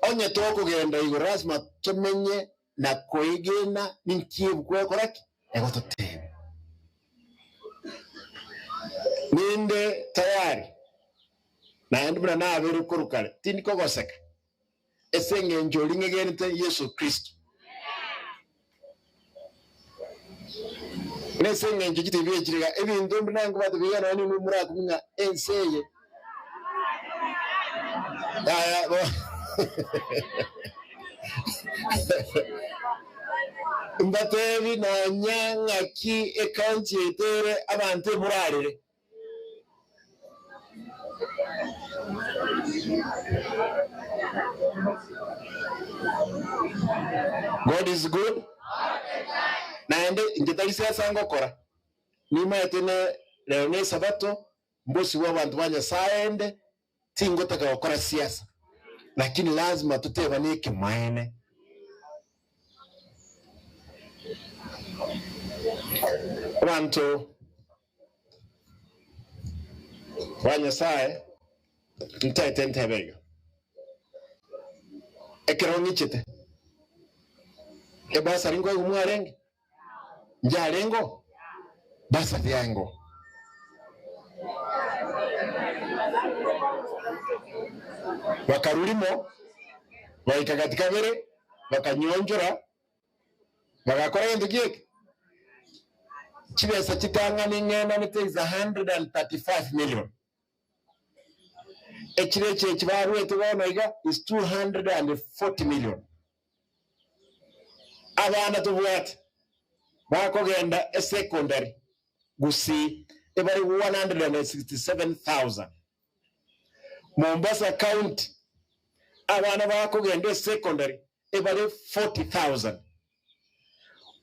Onye tokogenda igoro lasima tomenye na koegena ninki ebuku egokora ki? Egototebia. Ninde tayari, naende buna nabeire korwa kare, tindi kogoseka ase engencho oria ng'egenete Yeso Kristo. Nase engencho chitibi echi iga, ebinto mbire nankobwate biga nonya ninwe morakumie ng'a ense eye yaya bo mbatebi nonya ng'aki ecounty yaito ere abanto emorarere. God is good naende inche tari siasa ngokora nimaete ne rero ne esabato mbosibwe abanto ba Nyasaye ende tingotaka gokora siasa lakini lazima totebane ekemaene. Abanto Ba Nyasae, ntaete ntebe iga, ekero ng'ichete, ebasari nkoigwa mwarenge? Njarengeo? Basari yaengeo. Bakarwa rimo, baika gati kabere, bakanyionchora. Bagakora gento ki eke? Chibesa chitang'ani ng'enanete is 135 million. Echire echi echi baruete bono iga is 240 million. Abana tobwate bakogenda esecondary Gusii ebare 167,000. Mombasa County abana bakogenda esecondary ebare 40,000.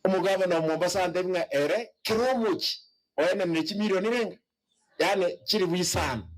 Omogavana o Mombasa antebi ng'a ere kera omochie oenenire chimilioni renga? Yaani chilifu isano.